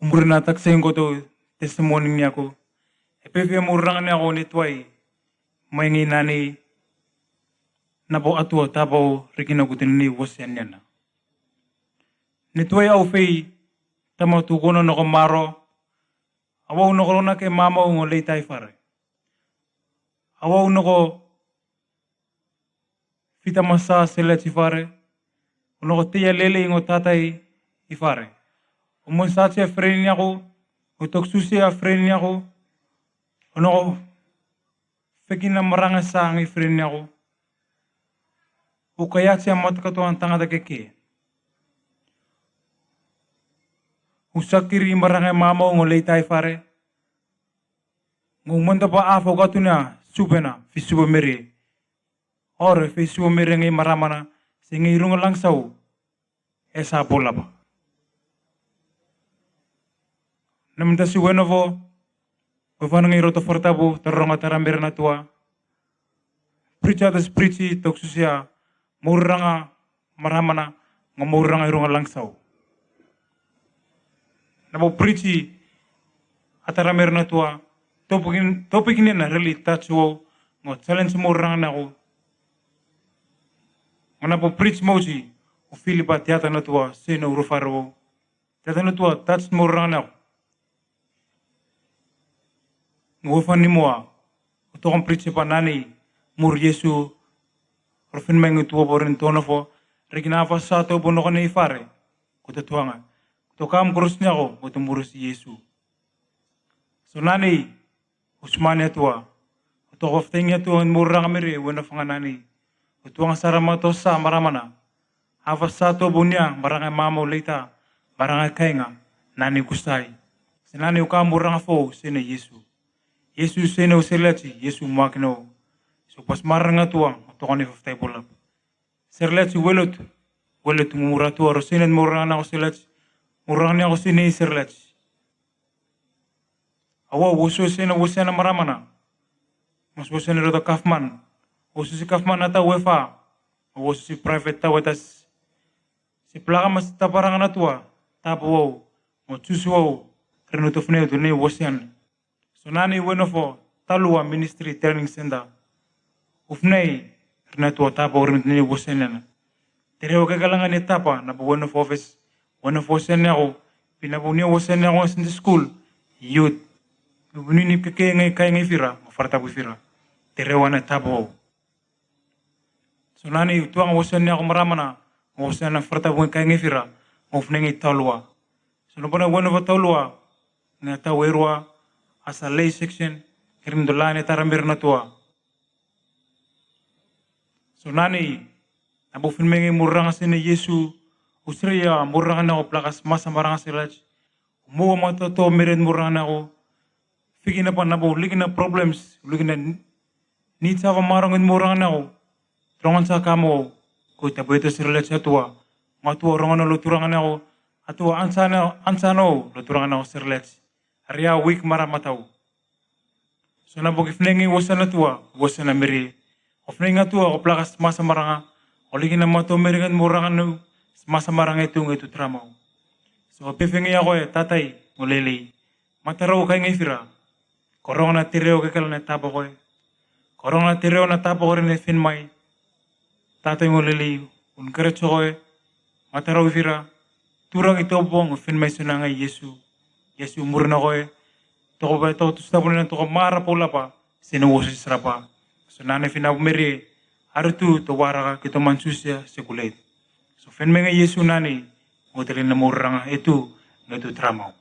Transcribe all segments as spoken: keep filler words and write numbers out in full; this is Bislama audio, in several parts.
Muri na taksa ingkoto, testimoni niako, e pepe muri ranga niako ne tuai, mai ngi nani, na bo atua tabo rikina kuti ni wose niana. Ne tuai au fei, tama tu kono noko maro, awau noko rona ke mamau ngo leitai fare. Awau noko fita masa selet i fare, o noko teia lele i ngo tatai i fare. O mon satia fren niako, o tok susia fren niako, o noko fekina maranga sa ngi fren niako. O kaiatia matakatoan tangata keke. O sakiri maranga mamau ngo leitai fare. Ngo mantapa afo katunia supena, fi supa merie. Ore fi supa merie ngi maramana, se ngi runga langsau. Esa bolapa. Namta si wenofo, wefana ngi roto fartabu, taronga tara mere na tua. Pricha das prichi, tok susia, muranga, maramana, ngo muranga irunga langsau. Na bo prichi, atara mere na tua, topikin, topikin na reli touch wo, ngo challenge muranga na ko. Ngo na bo prich moji, o Filipa tiata na tua, se no urufaro. Tiata na tua, touch muranga na ko. Ngo wefan ni moa, o tokon prichi pa nani, mur Yesu, rofin mai ngi tua borin tonofo, rikina afa sa to bo noko nei fare, ko to tuanga, ko to kam koros niako, ko to murus Yesu. So nani, o sumani atua, o toko ftengi atua, muranga mere, wena fanga nani, o tuanga sara ma to sa maramana, Afa sa to bo nia, maranga mama o leita, maranga kainga, nani kusai. Se nani o ka muranga fo, se ne Yesu. Yesu se ne o serlachi, Yesu makino. So pas maranga tua, o tokoni faftai bolap. Serlachi welot, welot mura tua, ro se ne muranga na o serlachi, muranga nia o se ne serlachi. Awa, woswesen na wosena maramana. Mas wosena rota kafman. Wosesi kafman ata wefa. Wosesi private ta wetas. Si plaka mas taparanga na tua. Tap wow. Mo tus wow. Reno tofne tu ne wosen. So nani wenofo Talua Ministry Training Center. Ufnei, rina tua tapa o rimit ni wosenen. Tere o kekalanga ni tapa, na bo wenofo office, wenofo seniako, pina bo ni woseniako Sunday school, youth. Ni ni keke ngai kai ngai fira, mo faratapu fira. terewa na tabo. So nani tuanga wosen ni ako maramana, wosen na farata bungi kaingi fira, mo fnengi taulua. So no bona wen ova taulua, na tau erua, asa lei section, kirim dola ne taramir na tua. So nani, na bo finmengi muranga sene Yesu, usria muranga nako plakas masa maranga selach, mo matoto meret muranga nako, fiki na pa na bo liki na problems, liki na ni tsava marong en muranga nako, trongan sa kamo, ko tabeto selach atua, matua rongan lo turanga nako, atua ansa no, ansa no, lo turanga nako selach, aria wik mara matau. So na bo ki fnengi wosen atua, wosen a meri. O fnengi atua, o plakas masa maranga, o liki na mato meri ngan muranga nu, masa maranga etu ngai tu tramau. So o pefengi ako e tatai, o lelei. Matarau kaingi fira. Korong na tereo kekela na tabo koe. Korong na tereo na tabo koe ne finmai. Tatai mo lelei, un kere tsokoe, matarau fira, turang i tobong, fin mai sunanga Yesu. Yesu murina koe, toko ba toko tu stabun na toko mara po lapa, sene wosis rapa. So nane fina meri, arutu to waraka kito man susia sekulet. So fin menge Yesu nani, mo telin na muranga, etu, na tu tramau.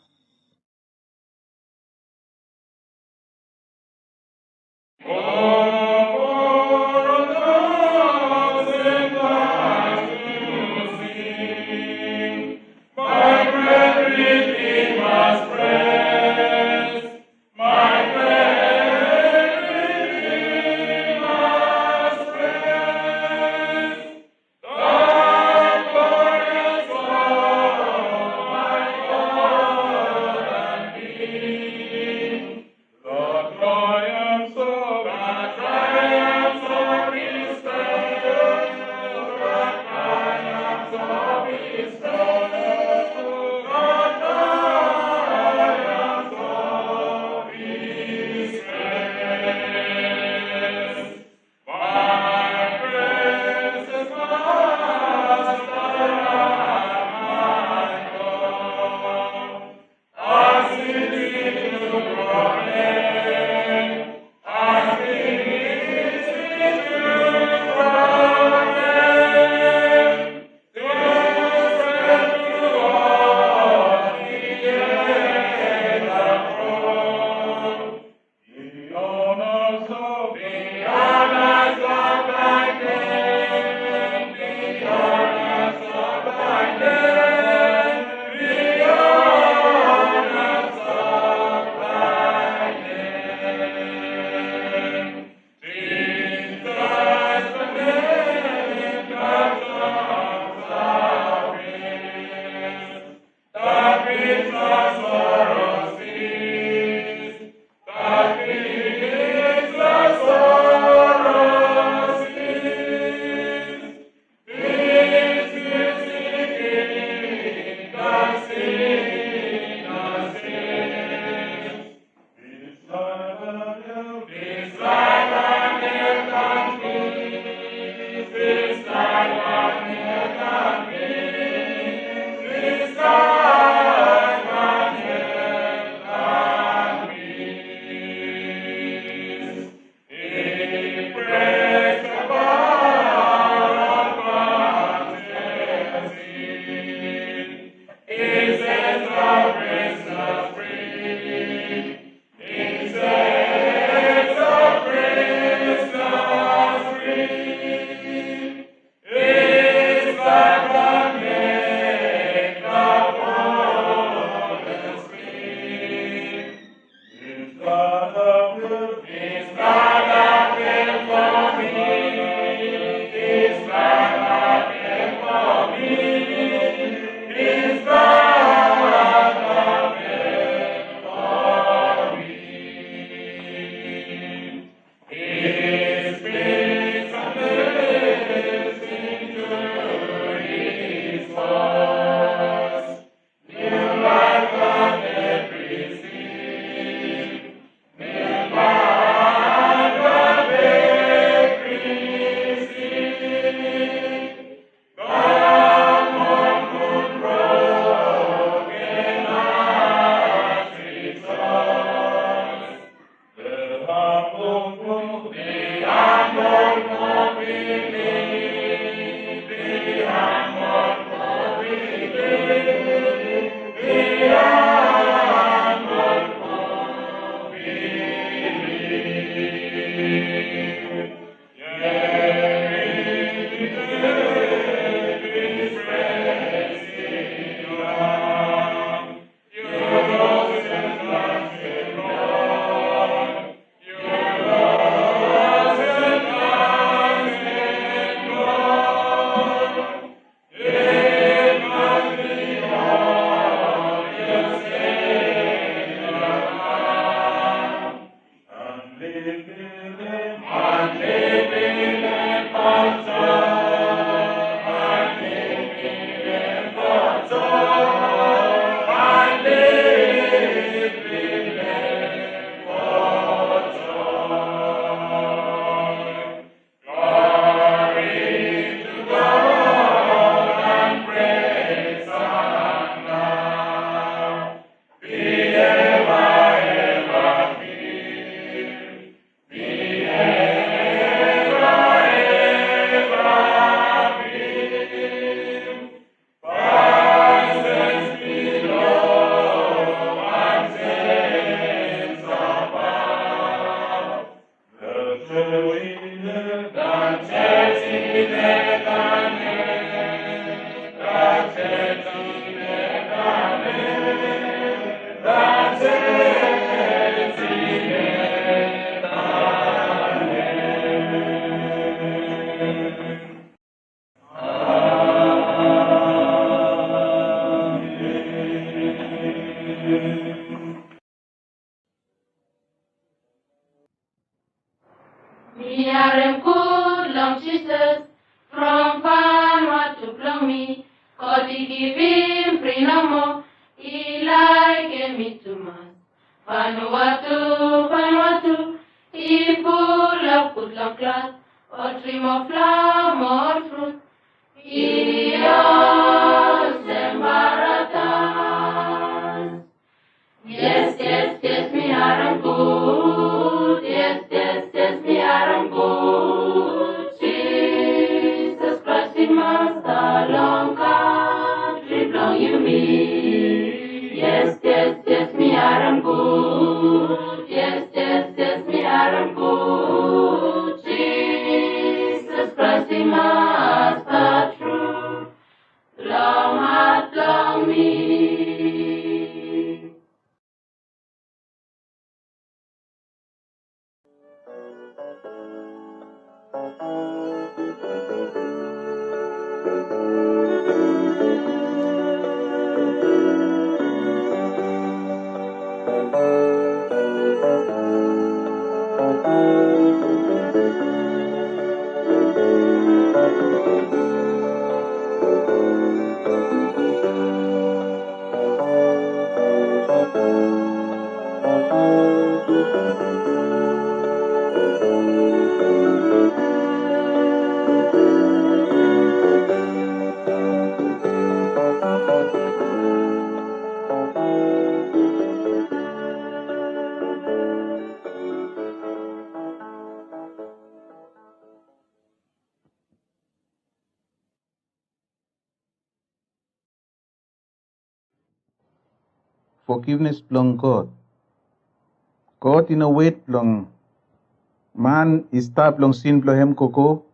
Mi harem gud long Jisas, from Vanuatu blong mi, God i givim fri nomo, i laekem mi tumas. Vanuatu, Vanuatu, i fulap gud long gras, ol tri mo flaoa mo ol frut, i olsem paradas. Yes, yes, yes, mi harem gud. Yes, yes, yes, mi harem gud. Jisas Kraes i Masta long kantri blong yumi. Yes, yes, yes, mi harem gud. Yes, yes, yes, mi harem gud. Jisas Kraes i Masta tru long hat blong mi. Fogivnes blong God. God i no wet blong man i stap long sin blong hem gogo,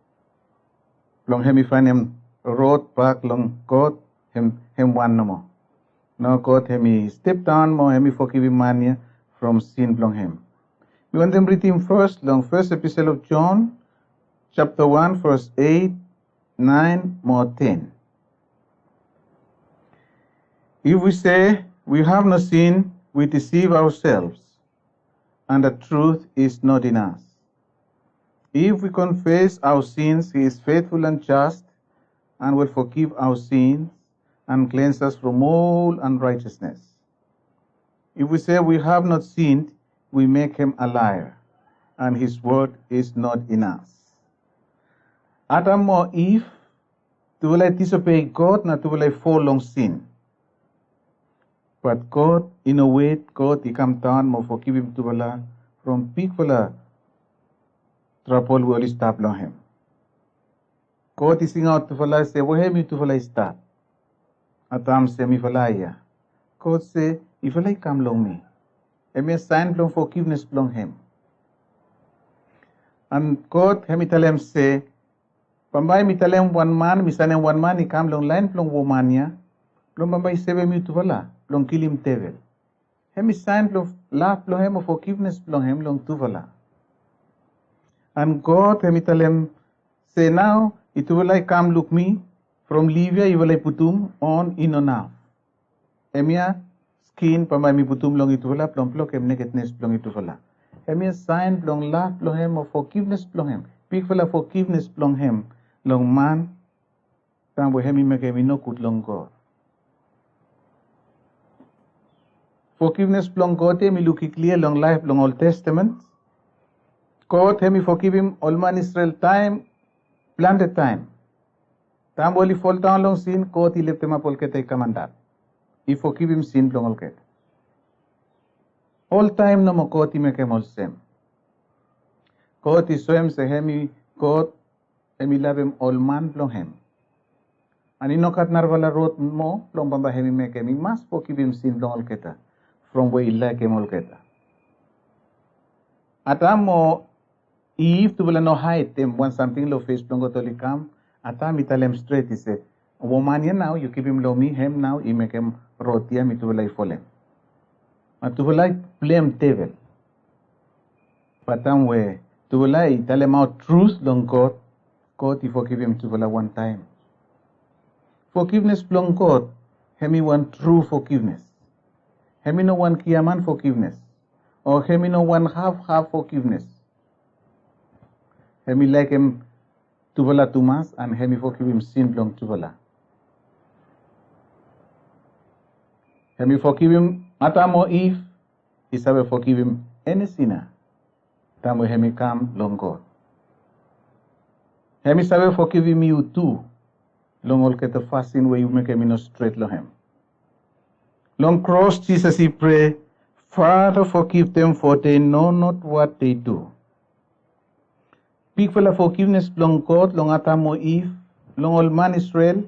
blong hem i faenem rod bak long God, hem, hem wan nomo. Nogat, hem i step daon mo hem i fogivim man ya from sin blong hem. Mi wantem ridim fes long First Epistle of John, chapter one, verse eight, nine mo ten. If we say we have no sin, we deceive ourselves, and the truth is not in us. If we confess our sins, he is faithful and just and will forgive our sins and cleanse us from all unrighteousness. If we say we have not sinned, we make him a liar, and his word is not in us. Adam mo Iv, tufala i disobei God na tufala i fol long sin. Bat God i no wet, God i kam daon mo fogivim tufala from bigfala trabol we oli stap long hem. God i singaot tufala se, wehem yutufala i stap? Adam se, mifala ya. God se, yufala i kam long mi. Hemia saen blong fogivnes blong hem. An God hem i talem se, bambae mi talem wan man, mi sanem wan man i kam long laen blong woman ya, blong bambae i sevem yutufala blong kilim devel. Hem i saen blong lav blong hem o fogivnes blong hem long tufala. An God hem i talem se, nao yutufala i kam luk mi, from liv ya yufala i putum on i no naf. Hemia skin bambae mi putum long yutufala blong blokem nekednes blong yutufala. Hemia saen blong lav blong hem o fogivnes blong hem, bigfala fogivnes blong hem long man, taem we hem i mekem i nogud long God. Fogivnes blong God ya mi lukim klia long laef blong Ol Testamen. God hem i fogivim ol man Isrel taem, plante taem. Taem we oli foldaon long sin, God i leftemap olgeta i kam antap, i fogivim sin blong olgeta. Oltaem nomo God i mekem olsem. God i soem se hem i God, hem i lavem ol man blong hem. An i no gat narafala rod moa blong bambae hem i mekem, i mas fogivim sin blong olgeta from we i laekem olgeta. Adam mo Iv tufala no haed dem wan samting long fes blong God oli kam. Adam i talem stret i se, woman ya nao yu givim long mi, hem nao i mekem rod ya mitufala i folem. Bat tufala i blem devel. Bat taem we tufala i talemaot trut long God, God i fogivim tufala wantaem. Fogivnes blong God hem i wan tru fogivnes. Hem i no wan giaman fogivnes, o hem i no wan hafhaf fogivnes. Hem i laekem tufala tumas, and hem i fogivim sin blong tufala. Hem i fogivim Adam o Iv, i save fogivim eni sina taem we hem i kam long God. Hem i save fogivim yu tu long olgeta fasin we yu mekem i no stret long hem. Long kros Jisas i prea, "Father, forgive them, for they know not what they do." Bigfala fogivnes blong God long Adam o Iv, long ol man Isrel,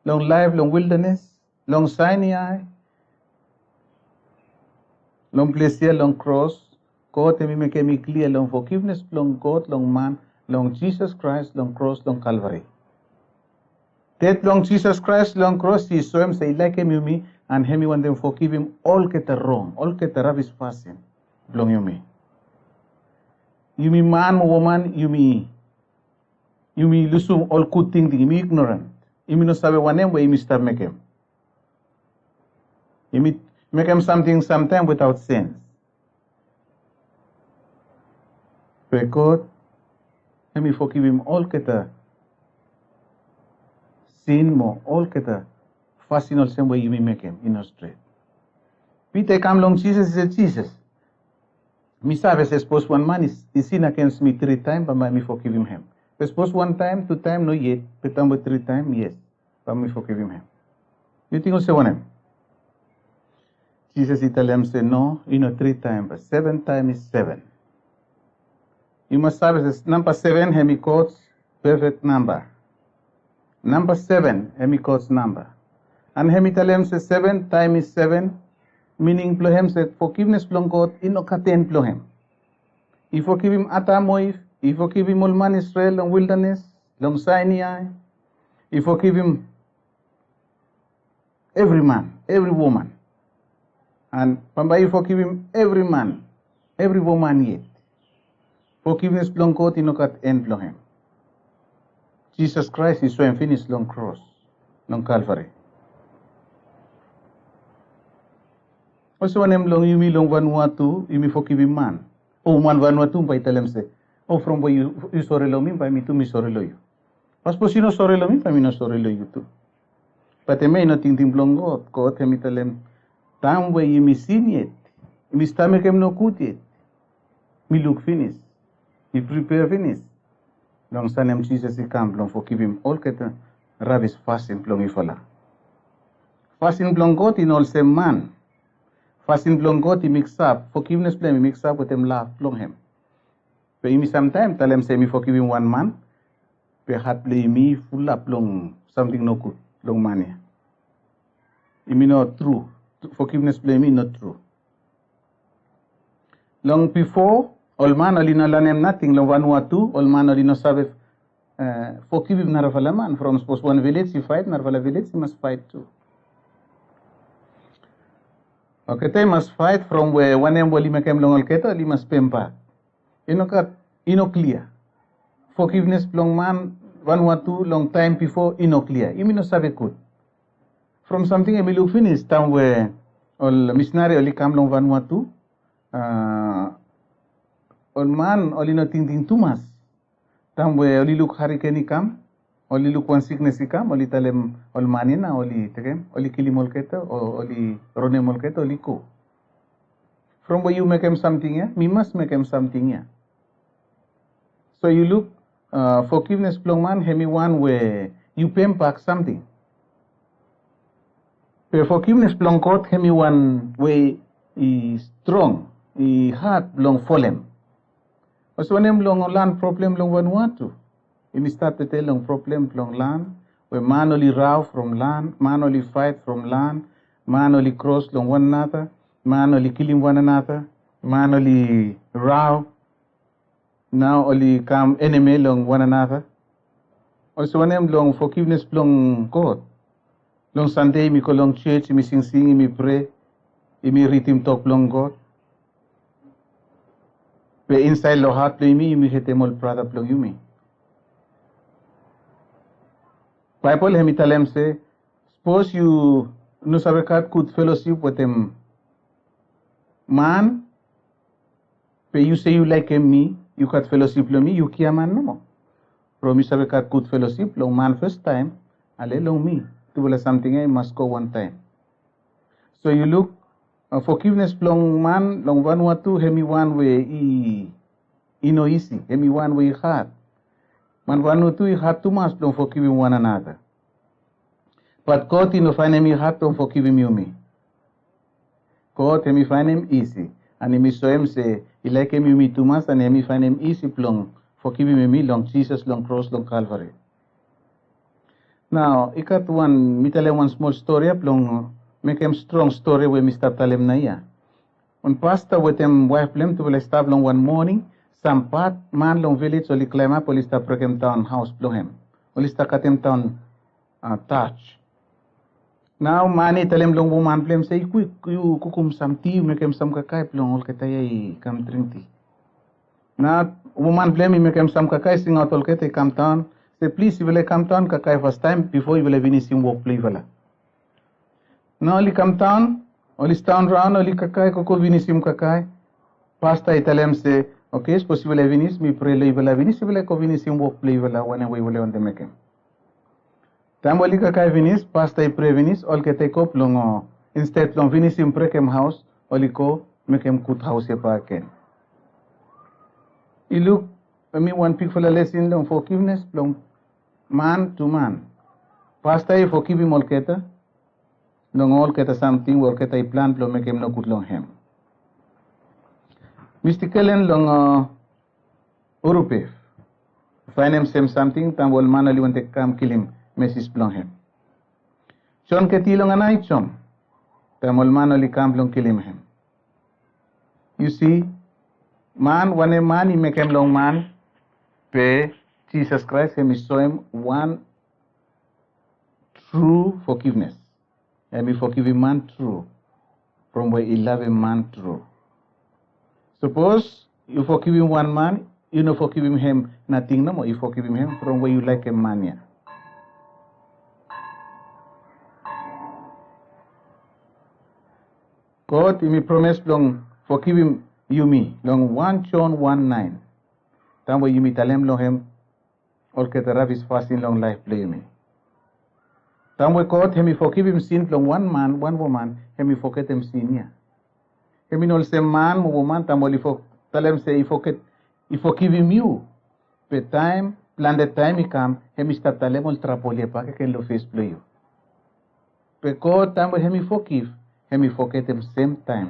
long laef long wildanes, long Sainai, long ples ya long kros, God hem i mekem i klia long fogivnes blong God long man long Jisas Kraes long kros long Kalvari. Ded blong Jisas Kraes long kros i soem se i laekem yumi, and hem i wantem fogivim olgeta rong, olgeta rabis fasin blong yumi. Yumi man mo woman, yumi, yumi lusum ol gud tingting, yumi ignorant. Yumi no save wanem we yumi stap mekem. Yumi mekem samting samtaem without sens. Be God hem i fogivim olgeta sin mo olgeta fasin olsem we yumi mekem i no stret. Pita i kam long Jisas, i se, "Jisas, mi save se sapos wan man i, i sin agens mi tri taem, bambae mi fogivim hem. Be sapos wan taem, tu taem, no yet, be taem we tri taem, yes, bambae mi fogivim hem." Yu ting olsem wanem? Jisas i talem se, "No, i no tri taem, be seven taem i seven." Yu mas save se namba seven hem i God pefek namba. Namba seven hem i God namba. And hem i talem se seven taem i seven, mining blong hem se fogivnes blong God i no gat en blong hem. I fogivim Adam o Iv, i fogivim ol man Isrel long wildanes, long Sainai, i fogivim evri man, evri woman. And bambae i fogivim evri man, evri woman yet. Fogivnes blong God i no gat en blong hem. Jisas Kraes i soem finis long kros, long Kalvari. Olsem wanem long yumi long Vanuatu, yumi fogivim man? O, man Vanuatu bae i talem se, "O, from we yu, yu sore long mi, bae mi tu mi sore long yu." Be sapos yu no sore long mi, bae mi no sore long yu tu. Be hemia i no tingting blong God. God hem i talem, taem we yumi sin yet, yumi stap mekem nogud yet, mi luk finis, mi pripea finis long sanem Jisas i kam blong fogivim olgeta rabis fasin blong yufala. Fasin blong God i no olsem man. Fasin blong God i miksap, fogivnes blong hem i miksap wetem lav blong hem. Be yumi samtaem talem se yumi fogivim wan man, be hat blong yumi i fulap long samting nogud long man ya. Yumi no tru, fogivnes blong yumi i no tru. Long bifo, ol man oli no lanem nating long Vanuatu, ol man oli no save, eh, fogivim narafala man. From sapos wan vilej i faet, narafala vilej i mas faet tu. Olgeta i mas faet from we wanem we oli mekem long olgeta oli mas pembak. I no gat, i no klia. Fogivnes blong man Vanuatu long taem bifo i no klia. Yumi no save gud. From samting ya mi luk finis, taem we ol misinari oli kam long Vanuatu, ah, ol man oli no tingting tumas. Taem we oli luk hariken i kam, oli luk wan siknes i kam, oli talem ol man ya na oli tekem, oli kilim olgeta, o oli ronem olgeta, oli go. From we yu mekem samting ya, mi mas mekem samting ya. So yu luk, ah, fogivnes blong man hemi wan we yu pembak samting. Be fogivnes blong God hemi wan we i strong, i had blong folem. Olsem wanem long lan problem long Vanuatu? Yumi stat tede long problem blong lan, we man oli rav from lan, man oli faet from lan, man oli kros long wan another, man oli kilim wan another, man oli rav, nao oli kam enemi long wan another. Olsem wanem long fogivnes blong God? Long Sande yumi go long jos, yumi singsing, yumi prea, yumi ridim tok blong God. Be insaed long hat blong yumi, yumi hetem ol brata blong yumi. Baebol hemi talem se, sapos yu no save gat gud felosip wetem man, be yu se yu laekem mi, yu gat felosip long mi, yu giaman nomo. From yu save gat gud felosip long man fastaem, ale long mi, tufala samting ya i mas go wantaem. So yu luk, fogivnes blong man long Vanuatu hem i wan we i i no isi, hem i wan we i had. Man Vanuatu i had tumas blong fogivim wan anata. Bat God i no faenem i had blong fogivim yumi. God hem i faenem isi, an hem i soem se i laekem yumi tumas, an hem i faenem isi blong fogivim yumi long Jisas long kros long Kalvari. Nao i gat wan, mi talem wan smol stori ya blong mekem strong stori we mi stap talem naoia. Wan pasta wetem waef blong hem tufala i stap long wan moning, sam bad man long vilej oli klaemap, oli stap brekemdaon haos blong hem, oli stap katemdaon taj. Nao man ya i talem long woman blong hem se, i kwik yu kukum sam ti, yu mekem sam kakae blong olgeta ya i kam dring ti. Nao woman blong hem i mekem sam kakae, singaot olgeta i kamdaon, se, plis, yufala i kamdaon kakae fastaem bifo yufala i vinisim wok blong yufala. Nao oli kamdaon, oli sidaon raon, oli kakae, gogo vinisim kakae. Pasta i talem se, oke, sapos yufala i vinis, mi prea long yufala, vinis yufala i go vinisim wok blong yufala wanem we yufala i wantem mekem. Taem oli kakae finis, pasta i prea finis, olgeta i go blong, o, insted blong vinisim brekem haos, oli go mekem gud haos ya bakegen. I luk, hem i wan bigfala lesin long fogivnes blong man tu man. Pasta i fogivim olgeta long olgeta samting we olgeta i plan blong mekem nogud long hem. Mista Kelen long, o, Urupef faenem sem samting taem ol man oli wantem kam kilim mesis blong hem. Jon Keti long Anai Jom taem ol man oli kam blong kilim hem. Yu si, man, wanem man i mekem long man, be Jisas Kraes hem i soem wan tru fogivnes. Hem i fogivim man tru, from we i lavem man tru. Sapos yu fogivim wan man, yu no fogivim hem nating nomo, yu fogivim hem from we yu laekem man ya. God hem i promes blong fogivim yumi long wan Jon wan naen, taem we yumi talem long hem olgeta rabis fasin long laef blong yumi. Taem we God hem i fogivim sin blong wan man, wan woman, hem i fogetem sin ya. Hem i no olsem man mo woman taem oli fo-, talem se i foget, i fogivim yu, be taem, plante taem i kam, hem i stap talem ol trabol ya bakegen long fes blong yu. Be God, taem we hem i fogiv, hem i fogetem semtaem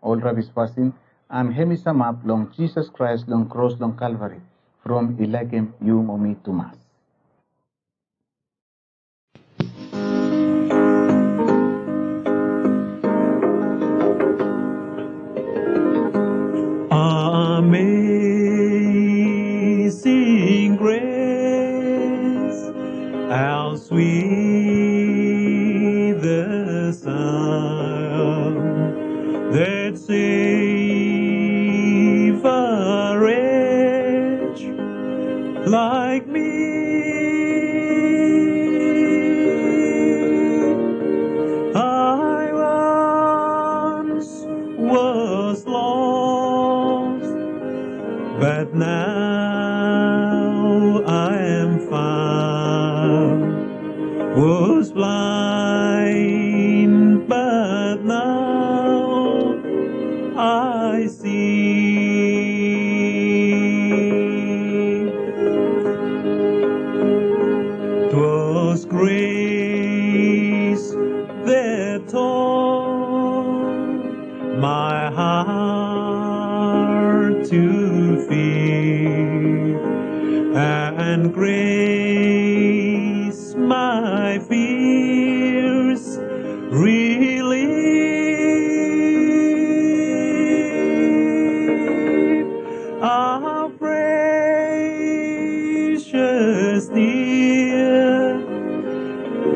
ol rabis fasin, an hem i samap long Jisas Kraes long kros long Kalvari, from i laekem yu mo mi tumas. Amazing grace, how sweet the sound that saved a wretch like me. I once was lost, but now I am found. Was blind, but now I see. 'Twas grace that taught my heart to fear, and grace my fears relieved. How precious, dear,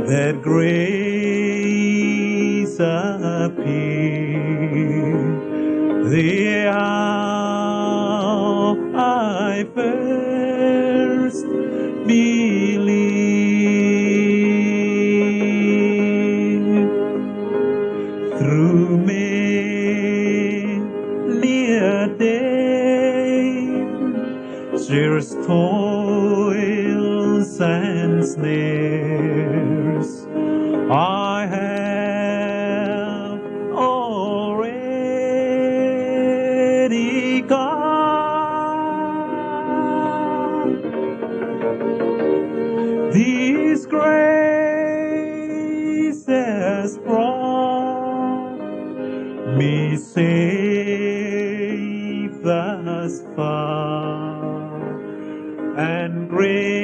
that grace appeared the hour I first believed. Through many a day There's toils and snares I have already got. Disgrace has brought me safe thus far, and great